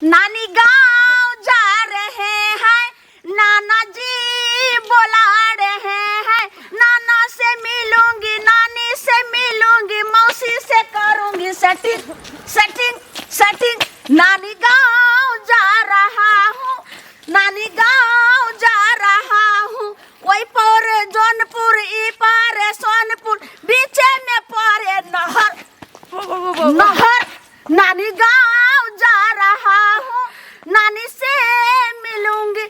नानी गांव जा रहे हैं, नाना जी बुला रहे हैं, नाना से मिलूंगी, नानी से मिलूंगी, मौसी से करूंगी सेटिंग सेटिंग सेटिंग। नानी गांव जा रहा हूँ, नानी गांव जा रहा हूँ। ओई पर जौनपुर, ई पार सोनपुर, बीचे में पड़े नहर नहर। नानी गांव जा रहा हूँ, नानी से मिलूंगी।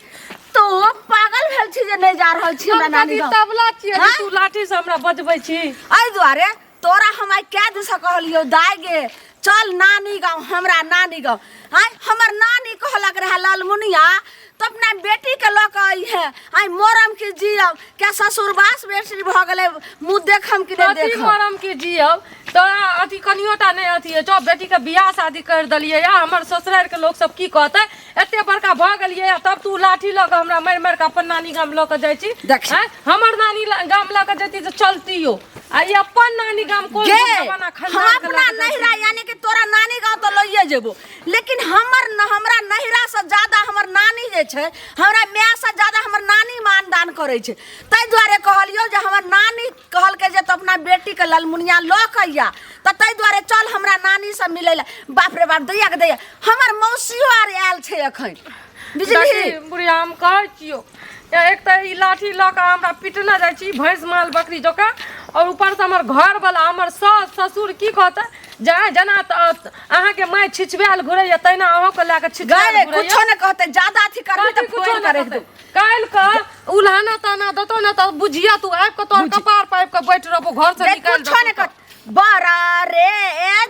तो पागल भेल छी जे नहीं जा रहल छी हमरा हम नानी कथी गांव? तबला छियै जे हाँ? तू लाठी से हमरा बजबै छी? एहि दुआरे तोरा हम आइ कए दिनसँ कहलियौ, दाय गे, चल नानी गाँव, हमरा नानी गाँव। आँय, हमर नानी कहलक रहए, लालमुनिया तो अपना बेटीके लऽ कऽ अइहे। आइ मरम कि जियब, क्या ससुरबास बेटी भऽ गेलै, मुँह देखम कि नहि कथी देखम? मरम कि जियब? तोरा अथी कनियोटा नहि अथी होइ छौ? बेटीके बियाह शादी करि देलियै या हमर ससुरारिके लोक सब की कहतै? एते बड़का भऽ गेलियै या तब तू लाठी लऽ कऽ हमरा मारि मारि कऽ अपन नानी गाम लऽ कऽ जाइ छी? देख। आँय, हमर नानी गाम लऽ कऽ जैती तऽ चलतियो, आ ई अपन नानी गाम कोन गे जमाना हम खंडार के अपना लऽ कऽ जाइ छी? नैहरा, यानी कि तोरा नानी गाँव तऽ लइए जेबो, लेकिन हमर न हमरा नैहरा से ज्यादा हमर नानी जे छै, हमरा माय से ज्यादा हमर नानी मानदान करै छै। ताहि दुआरे कहलियौ जे हमर नानी कहलकै जे तो अपना बेटीके ललमुनिया लऽ कऽ अइया, तऽ ताहि दुआरे चल हमरा नानीसँ मिलै लए। बाप रे बाप, दैया के दैया, हमर मौसियो आर आयल छै एखन, बुझलिही? देखी बुढ़िया, हम कहै छियौ, एक तऽ ई लाठी लऽ कऽ हमरा पिटने जाइ छी भैंस माल बकरी जकाँ, आओर ऊपरसँ हमर घरवला, हमर सास ससुर की कहतै? जे जेना अहाँके माय छिछबायल घुरैया, तहिना अहूँके लए कऽ छिछबायल गए घुरैया। कुछो नहि कहतै। ज्यादा अथी करबी तऽ कथी कुछो फोड़ि नहि कऽ राखि कहतै? देबौ। काल्हि कऽ उल्हाना ताना देतौ ने तऽ बुझिया तू आबि कऽ तोहर कपार पर आबि कऽ बैठ रहबो, घर से देख, निकालि कुछो नहि देतौ। कहत। बड़ा रे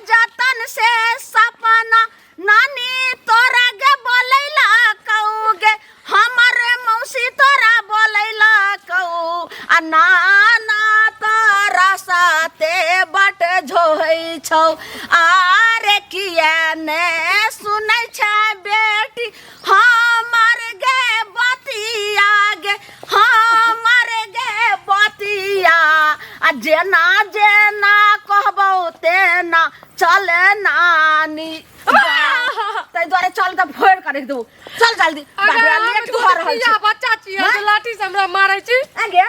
जतन से सपना नानी तोरा गे बोलैला कहू गे, हमर मौसी तोरा बोलैला कहू, आ नाना तोरा साथे बट झोहै छौ। आरे किया ने सुनै छै बेटी हमर गे बतिया गे, हमर गे बतिया? आ जेना जेना कहबौ तेना चले नानी। ताहि दुआरे चल तऽ फोड़ि कऽ राखि देबौ। चल जल्दी। बाप रे, अगर हम लेट भऽ रहल छै। बच्चा छियै हाँ? जे लाठी से हमरा मारै छी? आगे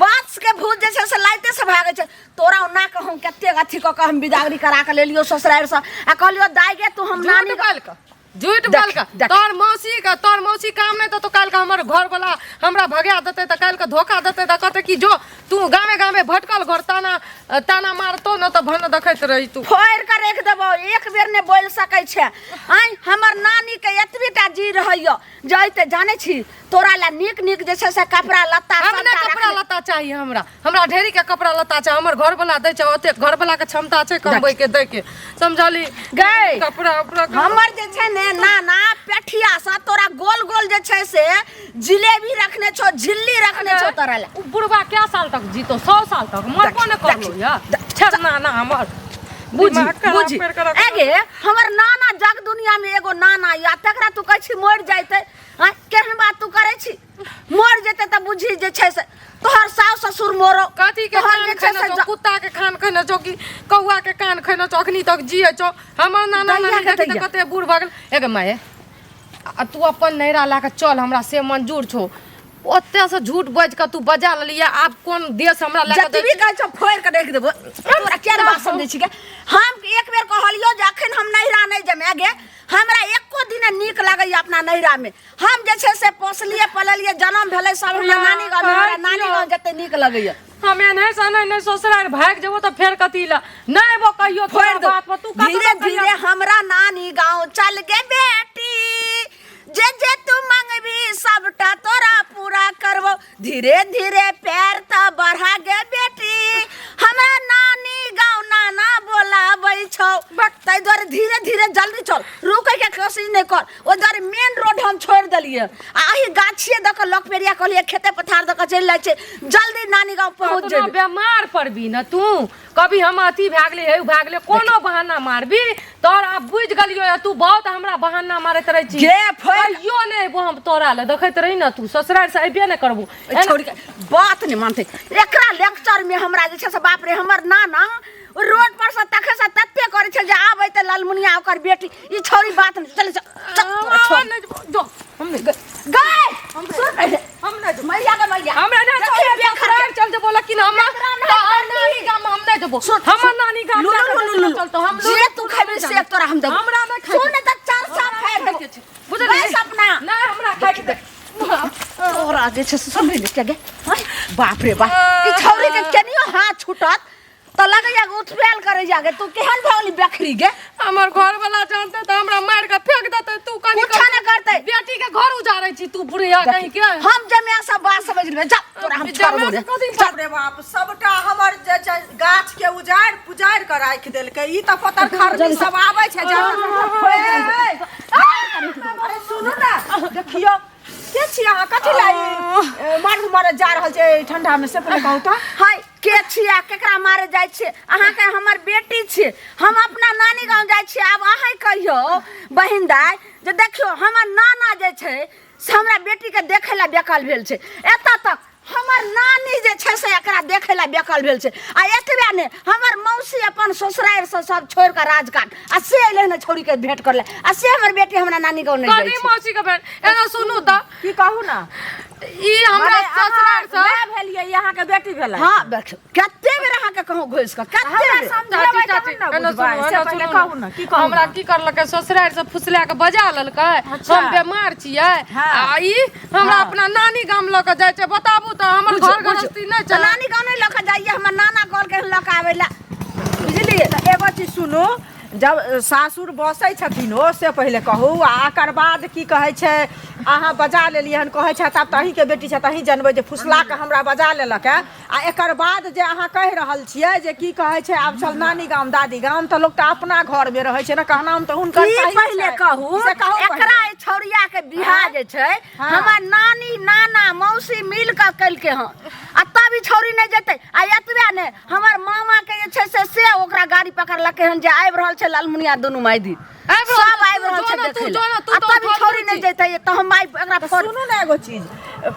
बाँस के भूत जे छै से लाइते से भागै छै। तोरा ओना के हम कतेक अथी कऽ कऽ हम बिदागरी करा कऽ लेलियौ ससुरारि से, आ कहलियौ दाइ गे तू हम नानी झूठ बोल कऽ, झूठ देख, बोल कऽ। देख। तोहर मौसी के, तोहर मौसी काम नहि देतौ, काल्हि के हमर घर वाला हमरा भगा देतै, तऽ काल्हि के धोखा देतै, तऽ कहतै कि जो तू गामे गामे भटकल घर, ताना ताना मारतौ ने तऽ भन देखैत रही तू। फोड़ि कऽ राखि देबौ, एक बेर नहि बोलि सकै छै। आँय, हमर नानीके एतबी टा जी रहैए जे अइते जानै छी तोरा लए नीक नीक जे छै से कपड़ा लत्ता हम नहि सबटा कपड़ा रखने। लत्ता चाही हमरा, हमरा ढेरी के कपड़ा लत्ता छै। हमर घर वाला दै छै ओते, घर वाला के क्षमता छै कमबै के, दै के, समझली? गै, कपड़ा उपड़ा हमर जे छै ने नाना पेठिया से तोरा गोल गोल जे छै से जिलेबी रखने छौ, झिल्ली रखने छौ तोरा लए। उ बुढ़वा क्या साल तक जीतो? 100 साल तक मरबो ने करलो या छे नाना हमर। बुझी दिमाग खराब बुझी कर कर रखलक। एगे हमर नाना जग दुनिया में एगो नाना या, तकरा तू कहै छी मरि जैते? आँय, केहन बात तू करै छी? मर जेतै तऽ बुझी जे छै से तोहर सास ससुर मरो। कथी के तोहर कान जे छै खैने से छौ? कुत्ता के खान खैने छौ कि कौआ के कान खैने छौ? अखनी तक जिए छौ। हमर नाना दैया नानी के देखी तऽ दैया। कते बूढ़ भऽ गेल। एगे माये, आ तू अपन नैहरा लए कऽ चल, हमरा से मंजूर छौ। ओते से झूठ बाजि कऽ तू बजा लेलियै, आब कोन देश हमरा लए कऽ दै जतबी कहै छौ फोड़ि कऽ राखि देबो। तोरा किया ने बात समझै छी गे? हम एक बेर कहलियौ जे अखन हम नैहरा नहि जेबै गे, हमरा एको दिन नीक लगैया अपना नैहरा में। हम जे छै से पोसलियै पललियै, जन्म भेलै सब हमरा नानी गाँव में, हमरा नानी गाँव जते नीक लगैया। हम एनहे से एनहे नहि ससुरारि भागि जेबो तऽ फेर कथी लए नहि एबो कहियो फोड़ि तोरा दो। बात पर तू कतऽ धीरे तक कहिया धीरे हमरा नानी गाँव चल गे बेटी, जे जे तू मंगबी सबटा तोरा पूरा करबो। धीरे धीरे पैर तऽ बढ़ा गे बेटी, हमरा नानी गाँव नाना बोलाबै छौ। ताहि दुआरे धीरे धीरे जल्दी चल, रुकै के कोशिश नहि कर। ओहि दुआरे मेन रोड हम छोड़ि देलियै आ एहि गाछिए दऽ कऽ लग पेरिया कहलियै, खेते पथार दऽ कऽ चलि जाइ छै, जल्दी नानी गाँव पहुँच कतनो जेबै। बेमार पड़बी ने तू कभी, हम अथी भए गेलै, हे भए गेलै, कोनो बहाना मारबी तोर। आब बुझि गेलियो या तू बहुत हमरा बहाना मारैत रहै छी। गे, फोड़ि कहियो नहि अयबो हम तोरा लए, देखैत रही ने, तू ससुरारि से अयबे नहि करबो। छोड़ के बात नहि मानतै। एकरा लेक्चर में हमरा जे छै से बाप रे, हमर नाना ओ रोड पर से तखे से तते करै छै जे आबै तऽ लालमुनिया ओकर बेटी ई छौरी बात नहि चल चल चल तोरा छोड़। हम नहि जेबो जो हम नहि गए सुन पहिले हम नहि जेबो मैया के मैया हमरा नहि देखी चल बेखर के। चल जेबो लेकिन हमरा बेकरा नहि तऽ करती। नानी गाम हम नहि जेबो सुन, हमर सुन। नानी गाम लू, जा लू, कऽ लू, लू, लू। चलतो हम जे तू खेबी से तोरा हम देबो हमरा नहि खाइ सुन तऽ चार साल खाइ खाइ के छै बुझलियै गए सपना नहि हमरा खाइ के तोरा जे छै से समझ ले गे बाप रे बाप ई छौरी के केनियो हाथ छूटत तऽ लगैया उठबेल करै जागे तू केहन भऽ गेली बकरी गे हमर घर वाला जानते तऽ हमरा मारि के फेंक देते तू कनी कुछो नहि करतै। बेटी के घर उजारै छी तू बुढ़िया कहीं के हम जमिया सब बात समझ लेबै जा तोरा हम जमिया छोड़बो से रे कथी बाप रे बाप सबटा हमर जे छै गाछ के उजाड़ि पुजाड़ि के राखि देलकै ई तऽ पतर खरनी सब आबै छै अरे सुनू ने देखियौ के छी अहाँ कथी ला मार मारे जा रहल छै एहि ठंडा में से पहिले कहू तऽ हाय के छियै आ केकरा मारे जाइ छियै अहाँके हमर बेटी छियै हम अपना नानी गाँव जाइ छियै आब अहाँ कहियौ बहिन दाइ जे देखियौ हमर नाना जे छै से हमरा बेटीके देखै लए बेकल भेल छै एतऽ तक हमर नानी जे छै से एकरा देखै लए बेकल भेल छै आ एतबे नहि हमर मौसी अपन ससुरारिसँ सब छोड़ि कऽ राजघाट आ से अयलै हन छौड़ीके भेंट करलै आ से हमर बेटी हमरा नानी गाँव नहि जाइ कनी छै मौसी के बहन एना सुनू तऽ की कहू ने ई हमरा माने अहाँ ससुरार से माय भेलियै ई अहाँके बेटी भेलै हाँ देखियौ कते बेर अहाँके कहूँ घुसि कऽ कते हमरा बेर समझेबै चाची चाची तहन ने एना बुझबै सुनू से एना पहिले सुनू कहू ने की कहू हमरा ने? की करलकै ससुरार से फुसला के बजा लेलकै अच्छा। हम बेमार छियै हाँ। आ ई हमरा अपना नानी गाम लऽ के जाइ छै बताबू तऽ हमर बुझियौ, घर बुझियौ। गृहस्थी नहि तऽ छै नानी गाँव नहि लऽ कऽ जाइए हमर नाना कहलकै हन लऽ कऽ आबै लए बुझलियै तऽ एगो चीज सुनू जब सासुर बसै छथिन ओ से पहिले कहू आ एकर बाद की कहै छै अहाँ बजा लेलियै हन कहै छथि आब तऽ अहीँके बेटी छथि अहीँ जनबै जे फुसला कऽ हमरा बजा लेलक हँ आ एकर बाद जे अहाँ कहि रहल छियै जे की कहै छै आब चल नानी गाम दादी गाम तऽ लोक तऽ अपना घरमे रहै छै ने कहनाम तऽ हुनकर की सही पहिले छै। कहू से कहू एकरा पहिले। ई छौड़िया के बियाह जे छै हाँ। हमर नानी नाना मौसी मिल कऽ केलकै हँ आ तब ई छौड़ी नहि जेतै आ एतबे नहि हमर मामा के जे छै से से ओकरा गाड़ी पकड़लकै हन जे आबि रहल छै लालमुनिया दुनू माय दी आबि रहल सब छै, आबि तू रहल जो छै ने, तू देखै जो लए। ने, तू आ तऽ तब ई उठल छौड़ी नहि नहि जेतै तऽ हम माय एकरा तऽ फोन सुनू ने एगो चीज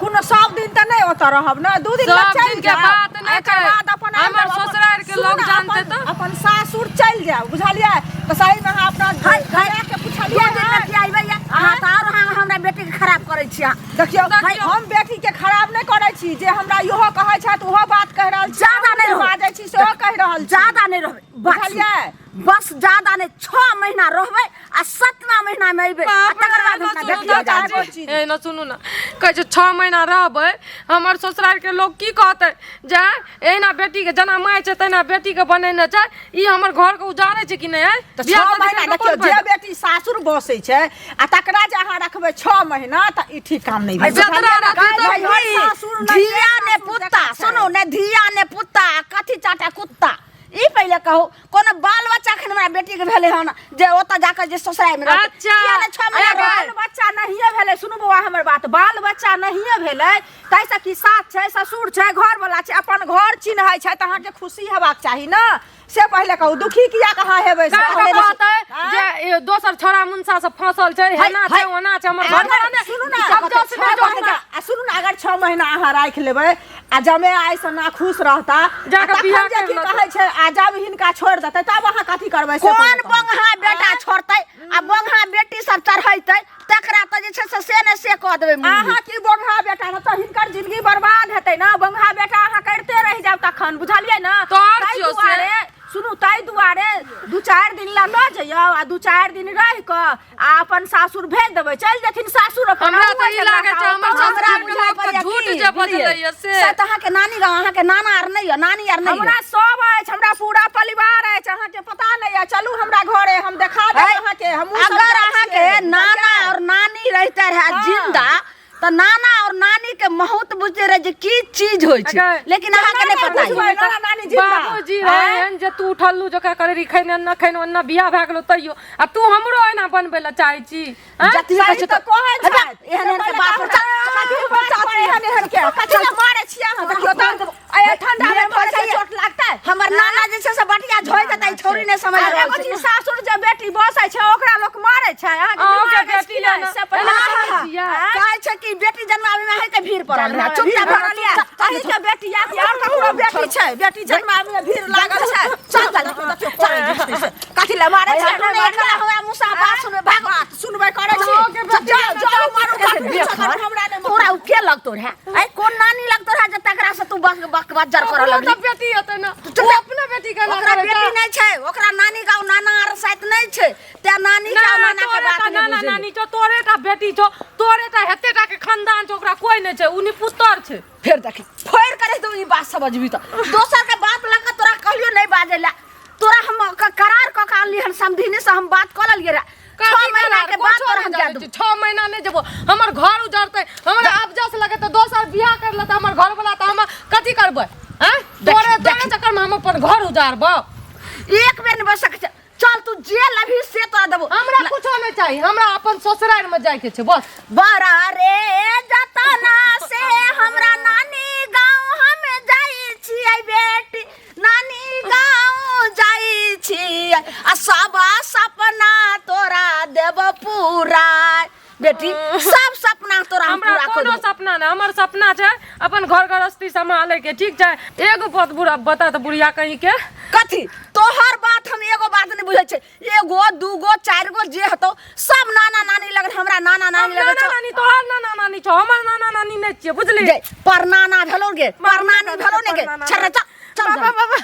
कोनो सब दिन तऽ नहि ओतऽ रहब ने दू दिन लए सब चलि दिन के जायब बात नहि आ एकर छै। बाद अपन आबि हमर जायब, अपन- ससुरारि के सुनू लोग ने, जानतै अपन- तऽ? अपन सासुर चलि जायब बुझलियै तऽ सही मे अहाँ अपना हाय, हाय। घरे के दू पुछलियै दिन हन? लए की अयबै ये? अहाँ तऽ आरो अहाँ हमरा बेटीके खराब करै छी अहाँ। देखियौ हाय। हम बेटी के खराब नहि करै छी जे हमरा इहो कहै छथि ओहो बात कहि रहल छी ज्यादा अहूँ नहि जे रहू। बाजै छी सेहो कहि रहल छी ज्यादा नहि रहबै बस बुझलियै? बस ज्यादा नहि 6 महीना रहबै आ सातवा महीना में अयबै आ बाप रे, तकर बाद एना हमरा सुनू देखियौ ना जाके। चाची, एना सुनू ना कहै छै 6 महीना रहबै हमर ससुरारिके लोक की कहतै जे एहिना बेटीके जेना माय छै तहिना बेटीके बनेने छै ई हमर घरके उजाड़ै छै कि नहि आँय? तऽ बियाह छओ शादी महीना करिके देखियौ कोन जे फायदा? बेटी सासुर बसै छै आ तकरा जे अहाँ रखबै 6 महीना तऽ ई ठीक काम नहि भेल बेतरा बुझलियै ने? रहतै तऽ नैहर सासुर नहि, धिया ने सासुर पुत्ता जकाँ छै। सुनू ने धिया ने पुत्ता आ कथी चाटा कुत्ता ई पहिले कहू कोनो बाल बच्चा एखन हमरा बेटी के भेलै हन जे ओतऽ जाकऽ जे ससुराल मे रहतै अच्छा। किया ने 6 महीना अरे रहतै? बाल बच्चा नहिए भेलै सुनू बौआ हमर बात बाल बच्चा नहिए भेलै ताहिसँ कि सास छै ससुर छै घरवला छै अपन घर चिन्है छै तऽ अहाँके खुशी हेबाक चाही ने से पहिले कहू दुखी किया कहाँ हेबै से काल्हि पहिले कहतै आँय? जे ए, दोसर छोड़ा मुनसा से फंसल छै है, हेना छै है। ओना छै हमर घर अगर वाला ने सुनू ने सब जस छओ ने जो महीना आ सुनू ने अगर 6 महीना अहाँ राखि लेबै आ जमे आइसँ ना खुश रहता जाकऽ आ तखन बियाह जे करि की लेतै। कहै छै आ जब हिनका छोड़ि देतै तब अहाँ कथी करबै से कोन पहिले कहू। बंगहा बेटा छोड़तै आ बंगहा बेटी सब चढ़ैतै तकरा तऽ जे छै से से ने से कऽ देबै मुँह अहाँ की बंगहा बेटा ने तऽ हिनकर जिंदगी बर्बाद हेतै ने बंगहा बेटा अहाँ करिते रहि जायब तखन बुझलियै ने तोहर ताहि छियौ से। दुआरे सुनू ताहि दुआरे दू चारि दिन ला लऽ जइयौ आ दू चारि दिन रहि कऽ आ अपन सासुर भेज देबै चलि जेथिन सासुर अपन हमरा अहूँ तऽ ई एहिठाम लागै छै रहता, हमर ओतऽ ससुराल हमरा के बुझाइ लोक तऽ पड़ैया झूठ की, जे बुझलियै? बजलैया से से तऽ अहाँके नानी गाँव अहाँके नाना आर नहि यऽ नानी आर नहि हमरा यऽ सब अछि हमरा पूरा परिवार अछि अहाँके पता नहि अछि चलू हमरा घरे हम देखा देब है, अहाँके हमहूँ सब अगर जाइ अहाँके छियै। नाना और नानी रहते रहे जिंदा तऽ नाना और नानी के महत्व बुझते रहे जे की चीज होइ छै अगर- लेकिन अहाँके नहि पता बुझबै, यऽ नाना नानी जिंदा। बाबूजी रहे हन जे तू उठल्लू जकरा करे रही खैने न खैने ओन्ना बियाह भए गेलो तैयो आ तू हमरो एना बनबै लए चाहै छी आँय? जतबी सही कहै छै तऽ कहै हटा, छथि। एहन एहन के बाप रे, चल, कथी बात पर एहन एहन के कथी लए मारै छियै अहाँ देखियौ तऽ आइ ठंडा मे मारै छै चोट लागतै हम हमर नाना जे छै से बटिया झोइ देतै, ई छौरी नहि समझ अरे रहल एगो छै। चीज, सासुर जे बेटी बसै छै ओकरा लोक मारै छै? अहाँके अहाँके दिमाग अछि बेटी कि लए नहि? ने, से पहिले एना कहू। करै छियै। आँय? कहै छै कि बेटी जन्माबै मे के भीड़ पड़ल रहै, चुपचाप चुपचाप भरल यऽ। अहींके बेटी या कि आओर ककरो बेटी छै? बेटी जन्माबै मे भीड़ लागल छै? चल चल, देखियौ देखियौ, चल। कथी लए मारै छै? हटू ने, एकरा हमरा मुँह से बात सुनबै, भाग। बात सुनबै करै छी। अहाँके बेटी जाउ लए ने, जाउ, मारू देख, कथी हमरा नहि। तोरा उ के लगतो रहे? ऐ कोन नानी लगतो रहे जे तकरा से तू बक बक बज्जर करऽ ओकरो लगली? तऽ बेटी हेतै ने, ओ अपने बेटी के ना ओकरा करै बेटी छै। नहि छै, ओकरा नानी गाँव नाना आर शायद नहि छै, तें नानी के ना, नाना के तोरे बात टा नहि नाना बुझेलै। नानी छौ, तोरे टा बेटी छौ, तोरे टा हेते टा के खानदान छौ, ओकरा कोई नहि छै, उ निपुत्तर छै। फेर देखी, फोड़ि के रहि देबौ। ई बात समझबी तऽ दोसर के बात लऽ कऽ तोरा कहलियौ नहि बाजै लए। तोरा हम करार कऽ के आनली हन, समधिनी से हम बात कऽ लेलियै रहे, 6 कथी महीना करार? के बाद कुछो तोरा नहि हम दए जानै देबौ। छी। 6 महीना नहि जेबो, हमर घर उजड़तै, हमरा अबजस लगे तऽ दोसर बियाह कर लेतै हमर घर वाला, तऽ हम कथी करबै? आँय, तोरे तोरे चक्कर में हम अपन घर उजारबो? एक बेर नहि बच सकै छै। चल, तू जे लेबही से तोरा देबो। हमरा कुछो नहि चाही, हमरा अपन ससुरारि में जाय के छै बस। बड़ा रे जतना से हमरा नानी गाँव हम जाइ छियै, बेटी नानी गाँव जाइ छियै, आ सब सपना तोरा देब पूरा बेटी, सब सपना तोरा हम हमरा पूरा कर कोनो देबो। सपना नहि, हमर सपना छै अपन घर गृहस्थी सम्हाले के, ठीक छै? एगो बात बुढ़ा बता तऽ बुढ़िया कहीं के। कथी तोहर बात? हम एगो बात नहीं बुझै छै, एगो दूगो चारि गो जे हेतौ सब नाना नानी लगन, हमरा नाना हम नानी लगै नाना छौ। नानी तोहर नाना नानी छौ, हमर नाना नानी नहि छियै, बुझली? गे, परनाना भेलौ गे, परनानी भेलौ ने गे। परनाना। छर्रे, चल चल। बाबा बाबा।